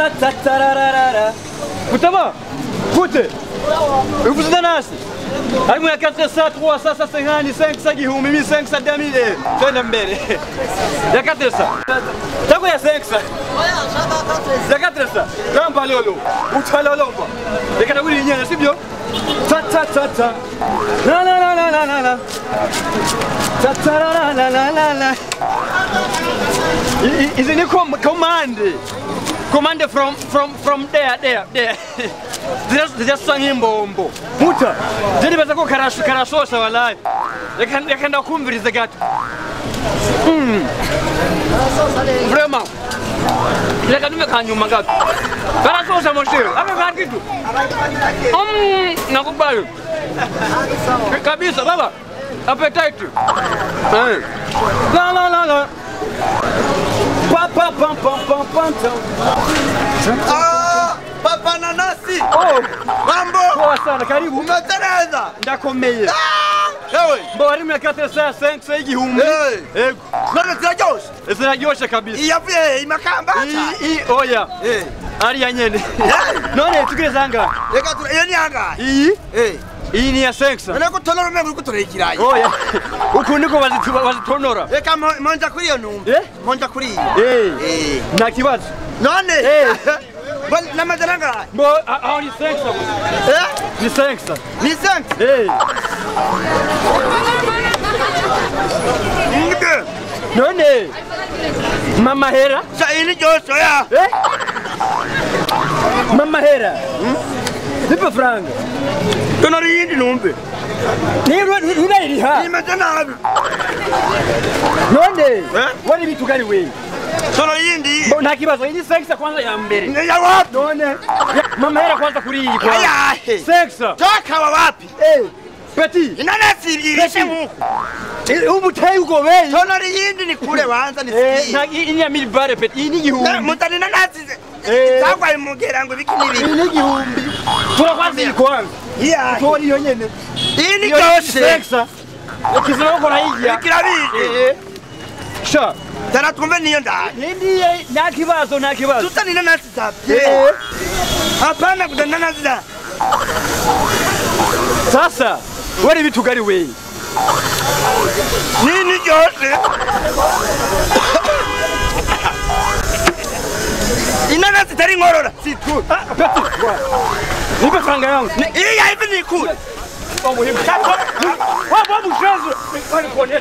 Ta ta ta. Mutama, gute? Uvuze inanasi? Harimo ya 400, 300, 150, 500, igihumbi, 1500, 2000, twende mbere. Ya 400. Tako ya 500. Ya 400. Tamba lolo. Utalolomba. Reka ndagura inyana sibyo? Ta ta ta ta. La la la la la la la. Ta ta la la la la la. Izi ni command. Command from there. Zirasa nk'imbombo. Muta. Je nibaza ko karashosha wallahi. Reka ndakumviriza gato. Vraiment. Reka nume kanyuma gato. Karashosha mon cher. Aka kankitu. Nakubali. Kabisa baba. Appetite. La la la la. Pa pa pa pa pa pa. Ah, papa nanasi. Oh, mambo. Poa sana, karibu. Umeteleza. Ndakomeye. Ewe. Mbo harimo ya 400, 500 igihumbi. Ego. None ziraryoshe. Ziraryoshe kabisa. Iyavuye imakamba. I oya. Ariya nyene. None tugeze anga. Reka iyo ni angahe? Iyi? Iyi ni ya 500. None ko tonora umengo uriko utorera ikirayi. Oya. Uku niko bazitonora. Reka monja kuri iyo numva. Monja kuri iyo. Nta kibazo. None. N'amajana angahe? Mbo aho ni 500 gusa. Ni 500. Ni 500? None. Mama hera. Sa iyi ni ryoshe oya. Mama hera. Nipe franga. Tonora iyindi numve. Nturayiriha. Imeze nabi. None. Wari bitugari wewe. Tonora iyindi. Nta kibazo, iyi ni 500 kwanza ya mbere. Ya wapi? None. Mama hera kwanza kuri iyi kwanza. Ayahe. 500. Toka wapi? Petit. Inanasi irishe nkuko. Ubu uteye ubwo. Tonora iyindi ni kure wanza nisikie. Iyi ni ya 1000 bare petit. Iyi ni igihumbi. Mutani inanasi zagwaye mugera ngo ibiki n'ibiki. Iyi ni igihumbi. Tora kwanza iyi kwanza. Iyahe. Tora iyo nyene. Iyi ni ryoshe. 500. Ukizira gukora hirya. Ikirabije. Sha. Tara twumve niyo ndaye. Ndiye nta kibazo nta kibazo. Tutani inanasi zapye. Hapana kutana inanasi za. Sasa wari bitugari wewe. Nini ryoshe? Inanasi itari inkorora. Si tu. Petit. Nipe franga yangu. Iyi hivi ni kule. Wapo muhimu. Wapo mchezo. Kwani kuonyesha.